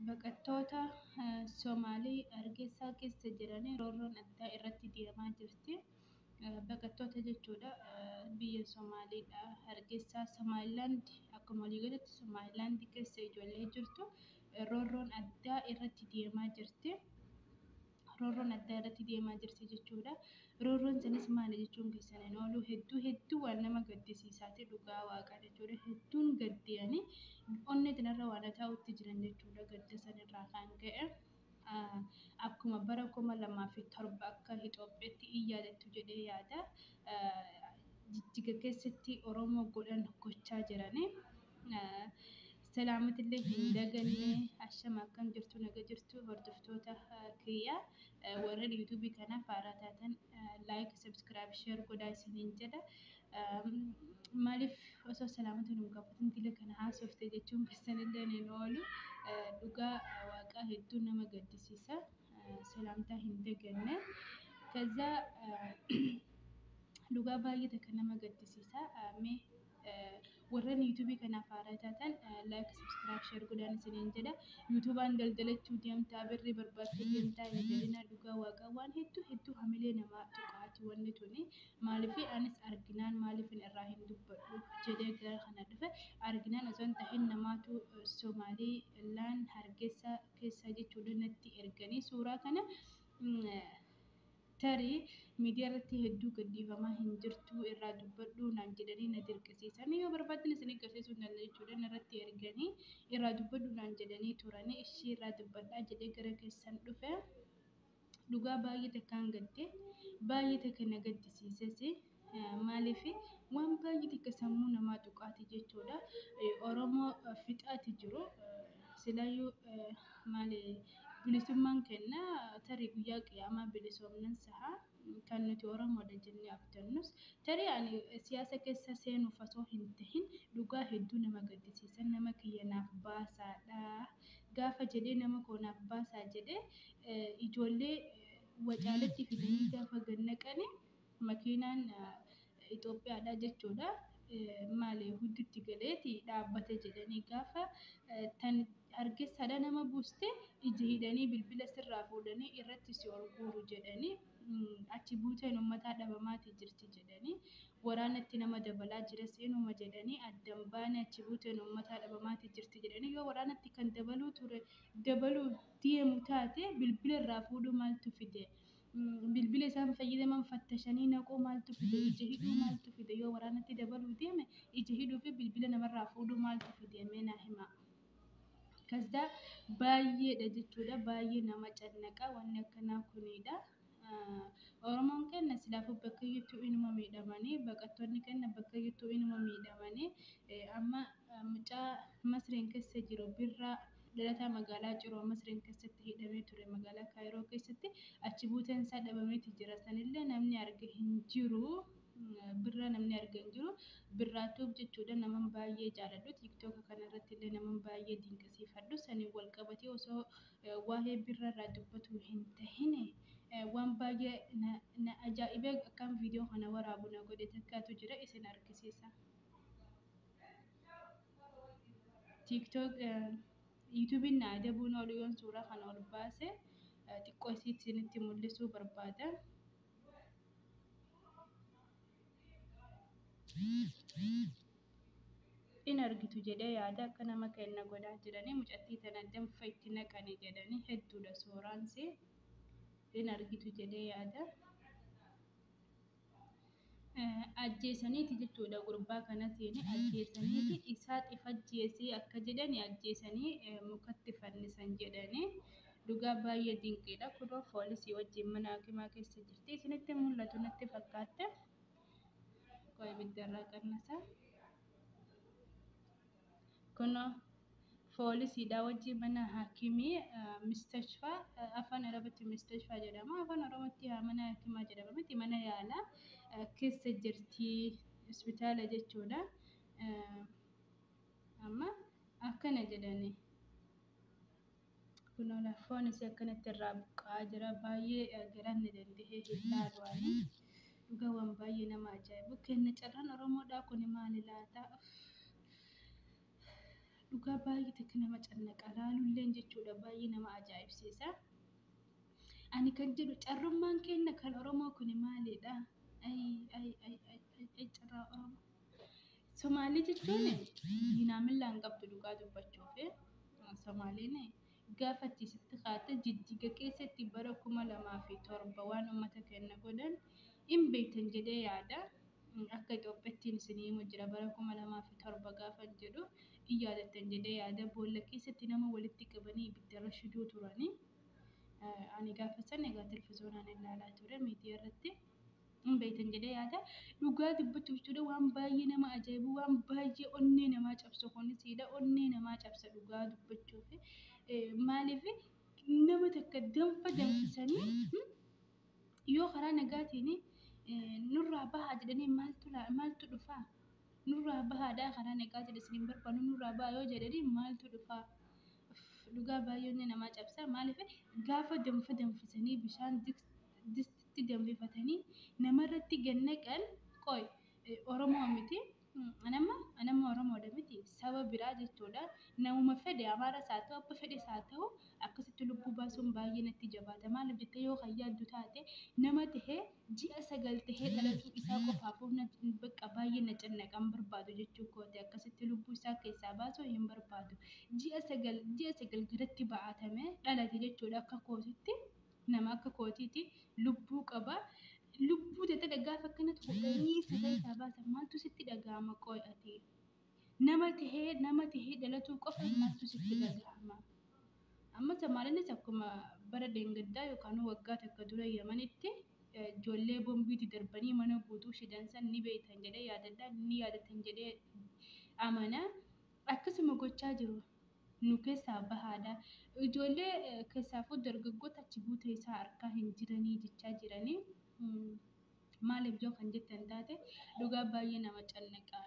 Baqattoota Somaalii Hargeysaa keessa jiranii roorroon addaa irratti deemaa jirti. Baqattoota jechuudha biyya Somaaliidha. Hargeysaa Somaalilaand akkuma waliigalatti Somaalilaand keessa ijoollee jirtu roorroon addaa irratti deemaa jirti. Roorroon addaa irratti deemaa jirti jechuudha. Roorroon sanis maali jechuun keessan hin oolu, hedduu hedduu waan nama gaddisiisaati dhugaa waaqaa jechuudha. Hedduun gaddiyanii onnee tanarra waan taa'utti jiran jechuudha, gadda sanirraa kan ka'e. Akkuma bara 2007 akka Itoophiyaatti in yaadattu jedhee yaada. Jijjiga keessatti Oromoo godhan gochaa jiranii. Salaamatillee hin daganne. Ashama, akkam jirtu? Naga jirtu? Hordoftoota kiyya, warreen YouTubeii kanaaf haaraa taatan like, subscribe, share godhaa isiniin jedha. Maaliif osoo salaamata nu gaafatin dila kana haasofte jechuun keessanillee hin oolu. Dhugaa waaqaa hedduu nama gaddisiisa. Salaamtaa hin daganne. ከዛ dhugaa baay'ee takka nama gaddisiisa. Mee warreen YouTubeii kanaaf haaraa taatan like, subscribe, share godhaan isiniin jedha. YouTubeaan daldalachuu deemtaa, birrii barbaachuu deemtaa hin jedhina. Dhugaa waaqaa waan hedduu hedduu hamilee namaa tuqaati wanni tuni. Maaliif anis arginaan maaliif irraa hin dubbadhu jedhee gara kana dhufe. Arginaan osoo hin tahin namaatu Somaalii laan Hargeysa keessa jechuudha natti erganii suuraa kana. Tarii miidiyaa irratti hedduu gadhiifamaa hin jirtu, irraa dubbadhu naan jedhanii na dirqisiisan. Yoo barbaaddan isin agarsiisuu hin danda'u jechuudha. Narratti erganii irraa dubbadhu naan jedhanii turanii, ishii irraa dubbadhaa jedhee gara keessan dhufe. Dhugaa baay'ee takkaan gadde, baay'ee takka na gaddisiises. Maaliif waan baay'ee takka sammuu namaa tuqaati jechuudha. Oromoo fixaati jiru. Silaayyuu maali bilisummaan kenna, tarii guyyaa qiyaamaa bilisoomnan sa'a kan nuti Oromoodha jennee abdannus. Tarii ani siyaasa keessa seenuuf osoo hin tahin, dhugaa hedduu nama gaddisiisa. Nama kiyya naaf baasaadha gaafa jedhee, nama koo naaf baasaa jedhee, ijoollee Wacaaletti fidanii gaafa gad naqani makiinaan Itoophiyaadha jechuudha. Maali huddutti galeeti dhaabbate jedhanii, gaafa tan Hargeysaadha nama buuste ija hidhanii bilbila sirraa fuudhanii irratti si ol guuru jedhanii, achi buuteen uummataa dhabamaati jirti jedhanii, waraanatti nama dabalaa jira seenuma jedhanii, addan baane achi buuteen uummataa dhabamaati jirti jedhanii. Yoo waraanatti kan dabaluu ture dabaluu deemu taate, bilbila irraa fuudhuu maaltu fide? Bilbila isaan fayyadaman fattashanii naquu maaltu fide? Ija hidhuu maaltu fide? Yoo waraanatti dabaluu deeme, ija hidhuu fi bilbila namarraa fuudhuu maaltu fide? Mee naa hima. ከዛ baay'eedha jechuudha, baay'ee nama cannaqa wanni akkanaa kunidha. Oromoon keenya silaafuu bakka iyyattuu inuma miidhamanii, baqattoonni keenya bakka iyyattuu inuma miidhamanii. Amma mucaa Masriin keessa jiru birraa dhalataa magaalaa Ciroo Masriin keessatti hidhamee ture, magaalaa Kaayiroo keessatti achi buuteen isaa dhabameeti jira. Sanillee namni arge hin jiru. Birraa namni arge hin jiru. Birraatuuf jechuudha naman baay'ee jaaladhu. TikToka kanarratti illee naman baay'ee dinqisiifadhu. Saniin wal qabatee osoo waa'ee birraa irraa dubbatu hin tahine, waan baay'ee na ajaa'ibee akkaan viidiyoo kana waraabu na godhe takkaatu jira, isin argisiisa. TikTok YouTubeiin na adabuun oolu yoon suuraa kana ol baase, xiqqoo isii isinitti mul'isuu barbaada. In argitu jedhee yaada, akka nama kenna godhaa jiranii mucattii tana danfa itti naqani jedhanii, hedduudha suuraansi, in argitu jedhee yaada. Ajjeesaniiti jechuudha gurbaa kanatiin ajjeesaniiti, isaa xifajjeesii akka jedhani ajjeesanii mukatti fannisan jedhanii. Dhugaa baay'ee dinqiidha. Kunoo poolisii wajjin mana hakimaa keessa jirti, isinitti mul'atu natti fakkaatte. Qoy, ibiddarraa qannasa. Kunoo poolisiidha wajjin mana hakimii مستشفى, afaan Arabatti مستشفى jedhama, afaan Oromootti mana hakimaa jedhama miti, mana yaalaa keessa jirti, hospitaala jechuudha. Amma akkana jedhani, kunoo lafoon isii akkanatti irraa buqqa'aa jira. Baay'ee garanni danda'ee hin laalu ani. Dhugaa waan baay'ee nama ajaa'ibu kenna. Carraan Oromoodhaa kun maali laata? Dhugaa baay'ee takka nama cannaqa laalulleen jechuudha, baay'ee nama ajaa'ibsiisa. Ani kan jedhu carrummaan keenya kan Oromoo kun maalidha? Ay ay ay ay ay carraa Oromoo. Somaalii jechuun diinaa millaa hin qabdu dhugaa dubbachuuf. Somaaliin gaafa achi kaate Jijjiga keessatti bara 2007 waan uummata keenya godhan hin beektan jedhee yaada. Akka Itoophiyaattiin isin himu jira, bara 2007 gaafa jedhu hin yaadattan jedhee yaada. Boolla keessatti nama walitti qabanii ibiddarra shiduu turanii. Ani gaafa sana egaa televizyoonaan ilaalaa ture, miidiyaa irratti. Hin beektan jedhee yaada. Dhugaa dubbachuuf jechuudha, waan baay'ee nama ajaa'ibu, waan baay'ee onnee namaa cabsu kunisiidha. Onnee namaa cabsa dhugaa dubbachuuf. Maaliif nama takka danfa danfisanii yoo karaa nagaatiin nurraa bahaa jedhanii maaltu dhufaa? Nurraa bahaadhaa, karaa nagaatiin isin hin barbaannu, nurraa bahaa yoo jedhanii maaltu dhufaa? Dhugaa baay'ee onnee namaa cabsa. Maaliif gaafa danfa danfisanii bishaan distitti danfifatanii namarratti gad naqan? Qoy, Oromoo miti. Anamma Oromoodha miti, saba biraa jechuudha. Namuma fedhe, Amaaras haa ta'u, abba fedhes haa ta'u, akkasitti lubbuu baasuun baay'ee natti jabaata. Maaliif jettee yoo kan yaaddu taate, nama tahee ji'a 9 tahee dhalatuu isaa qofaafuu bakka baay'ee na cannaqan barbaadu jechuu kooti. Akkasitti lubbuu isaa keessaa baasuu hin barbaadu. Ji'a 9, ji'a 9 garatti ba'atamee dhalate jechuudha akka kootitti. Nama akka kootiiti, lubbuu qaba. Lubbuu ta'e gaafa akkanatti fuudhanii si keessaa baasan maaltu sitti dhaga'ama qoy ati? Nama tahee dhalatuu qofa maaltu sitti dhaga'ama? Amma Somaaliinis akkuma bara deengaddaa yookaan waggaa takka dura Yamanitti ijoollee boombiitti darbanii mana guutuu shidan san ni beektan jedhee yaadadha, ni yaadatan jedhee amana. Akkasuma gochaa jiru. Nu keessaa bahaadha. Ijoollee keessaafuu dargaggoota achi buutee isaa harkaa hin jiranii jechaa jiranii. Maaliif yoo kan jettan taate, dhugaa baay'ee nama cannaqa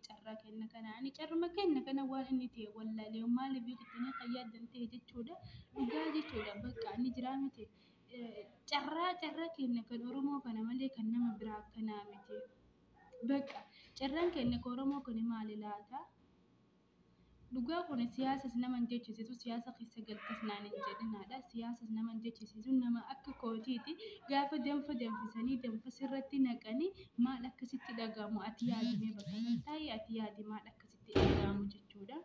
carraa kenna kana. Ani carruma kenna kana waan inni ta'e wallaalee, maaliif yoo jettanii kan yaaddan ta'e jechuudha. Dhugaa jechuudha, bakka inni jiraa miti. Carraa kenna kan Oromoo kana malee kan nama biraa akkanaa miti. Bakka carraan keenya kan Oromoo kun maali laata? Dhugaa kun siyaasas nama hin jechisiisu, siyaasa keessa galtas naan hin jedhinaadha. Siyaasas nama hin jechisiisu, nama akka kootiiti. Gaafa danfa danfisanii danfa sirratti naqanii maal akkasitti dhaga'amu? Ati yaadimee bakka kan taa'e, ati yaadi, maal akkasitti dhaga'amu jechuudha.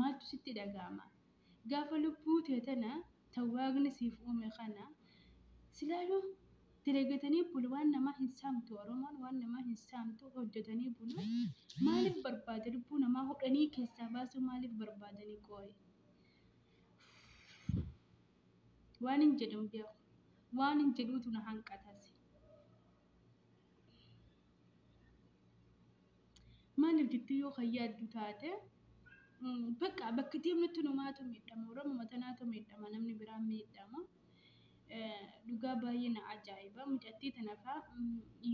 Maaltu sitti dhaga'ama? Gaafa lubbuu tee tana tan waaqni siif uume kana silaayuu dalagatanii bulu, waan namaa hin saamtu Oromoon, waan namaa hin saamtu, hojjetanii bulu. Maaliif barbaada lubbuu namaa hudhanii keessaa baasuu, maaliif barbaadanii qooyi? Waan hin jedhu hin beeku. Waan hin jedhuutu na hanqatas. Maaliif jettee yoo kan yaaddu taate, bakka bakka deemnutti numaatu miidhama. Oromoo tanaatu miidhama, namni biraan miidhama. Dhugaa baay'ee na ajaa'iba. Mucattii tana fa'aa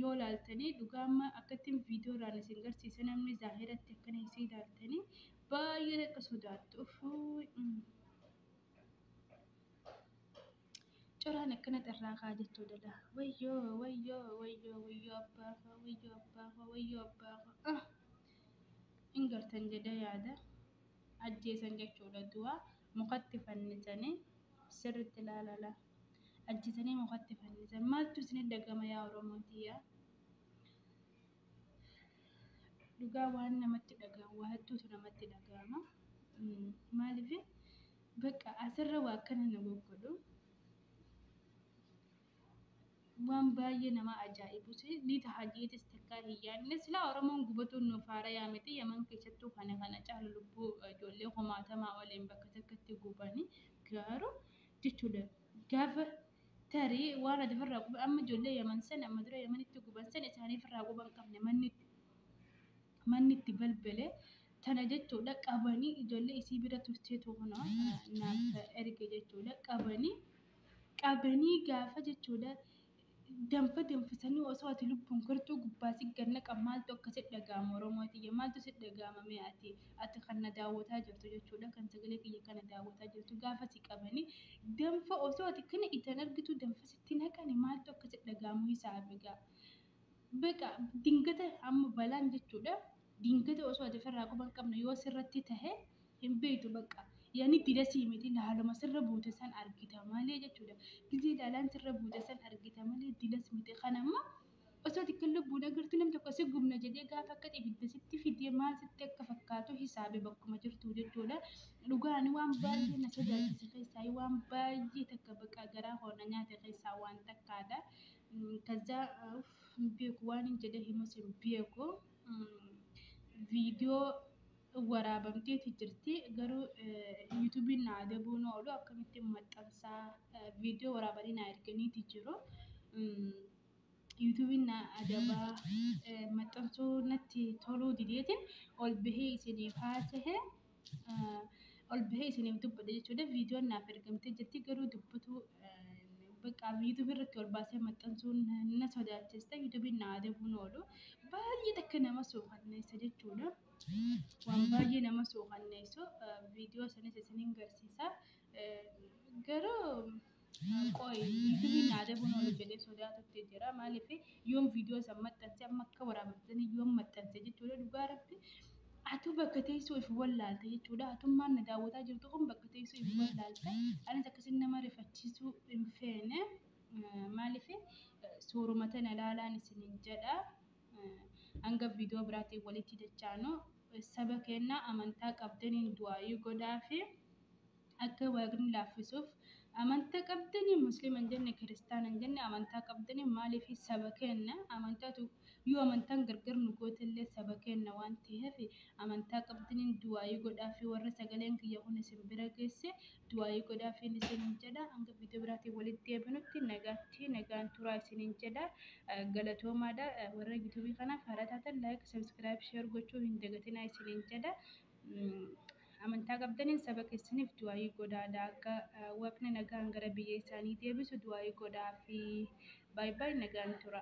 yoo ilaaltanii, dhugaa amma akkattiin viidiyoo irraan isin garsiise, namni zaahiratti akkana isii ilaaltanii baay'ee akka sodaattu. Coraan akkana xirraa kaa jechuudha laa. Wayyoo wayyoo wayyoo wayyoo abbaa koo, wayyoo abbaa koo, wayyoo abbaa koo. Hin gartan jedhee yaada. Ajjeesan jechuudha du'a mukatti fannisanii, sirriitti ilaalala. Ajjeesanii mukatti fannisan. Maaltu isin dhagama yaa Oromoo tiyyaa? Dhugaa waan namatti dhaga'amu waa hedduutu namatti dhaga'ama. Maaliif bakka asirra waa akkana na goggodhu? Waan baay'ee nama ajaa'ibus ni taha jeetis takkaa hin yaadne. Silaa Oromoon gubatuun nuuf haarayaa miti. Yaman keessattuu kana kana caalu lubbuu ijoollee kumaatamaa oliin bakka takkatti gubanii garuu jechuudha. Gaafa tarii waan ati ofirraa quba, amma ijoollee Yaman sana amma dura Yamanitti guban sana isaaniif irraa quba hin qabne, manni itti balbale tana jechuudha. Qabanii ijoollee isii bira turteetu kunoo naaf erge jechuudha. Qabanii gaafa jechuudha danfa danfisanii osoo ati lubbuun gartuu gubbaa si gad naqan maaltu akkasitti dhaga'ama Oromoo tiyya? Maaltu si dhaga'ama mee ati kan na daawwataa jirtu jechuudha, kan sagalee kiyya kana daawwataa jirtu, gaafa si qabanii danfa osoo ati kana ijaan argitu danfa sitti naqani maaltu akkasitti dhaga'amu isaa egaa? Beqa dingata amma balaan jechuudha, dingata osoo ati ofirraa quba hin qabne yoo sirratti tahe Hin beektu bakka. Yaani dilasii miti laaluma sirra buute san argita malee jechuudha. Gizee laalaan sirra buute san argita malee dilas miti. Kanammoo osoo xiqqoo lubbuun agartu nam tokko si gubna jedhee gaafa akka ibidda sitti fidee maal sitti akka fakkaatu hisaabe bakkuma jirtu jechuudha. Dhugaan waan baay'ee na sodaachise keessaa waan baay'ee takka bakka garaa hoona nyaate keessaa waan takkaadha. Kaza hin beeku waan hin jedhe himus hin beeku. Viidiyoo waraabamteeti jirti garuu yuutuubiin na adabuun oolu akkamittiin maxxansaa viidiyoo waraabanii na erganiiti jiru. Yuutuubiin na adabaa maxxansuu natti toluu dideetiin ol bahee isiniif haasa'e ol bahee isiniif dubbadhe jechuudha. Viidiyoon naaf ergamtee jirti garuu dubbatu bakka yuutuubii irratti ol baasee maxxansuun na sodaachista. Yuutuubiin na adabuun oolu baay'ee takka nama suukanneessa jechuudha. Waan baay'ee nama suukanneessu viidiyoo sanis isiniin garsiisa. Garuu qoy yuutuubiin na adabuun oolu jedhee sodaatutti jira. Maaliif yoon viidiyoo san maxxanse amma akka waraabamtanii yoon maxxanse jechuudha dhugaa rabbi. Atu bakka teessoo if wallaalte jechuudha. Atummaan na daawwataa jirtu kun bakka teessoo if wallaalte. Anis akkasiin nama rifachiisuu hin feene. Maaliif suuruma tana ilaalaan isiniin jedha. Hanga viidiyoo biraatiin walitti dachaanu saba keenya amantaa qabdaniin du'aayii godhaa fi akka waaqni laaffisuuf amantaa qabdanii musliima hin jenne kiristaana hin jenne amantaa qabdanii maaliif saba keenya amantaatu yoo amantaan gargar nu gootellee saba keenya waan ta'eef amantaa qabdaniin du'aayii godhaa fi warra sagaleen kiyya kun isin bira geesse du'aayii godhaa fi isiniin jedha. Hanga viidiyoo biraatiin walitti deebinutti nagaatti nagaan turaa isiniin jedha. Galatoomaadha. Warra yuutuubii kanaaf haaraa taatan like, subscribe, share gochuu hin dagatinaa isiniin jedha. Amantaa qabdaniin saba keessaniif du'aayii godhaadha. Akka waaqni nagaan gara biyya isaanii deebisu du'aayii godhaa fi baay'ee baay'ee nagaan tura.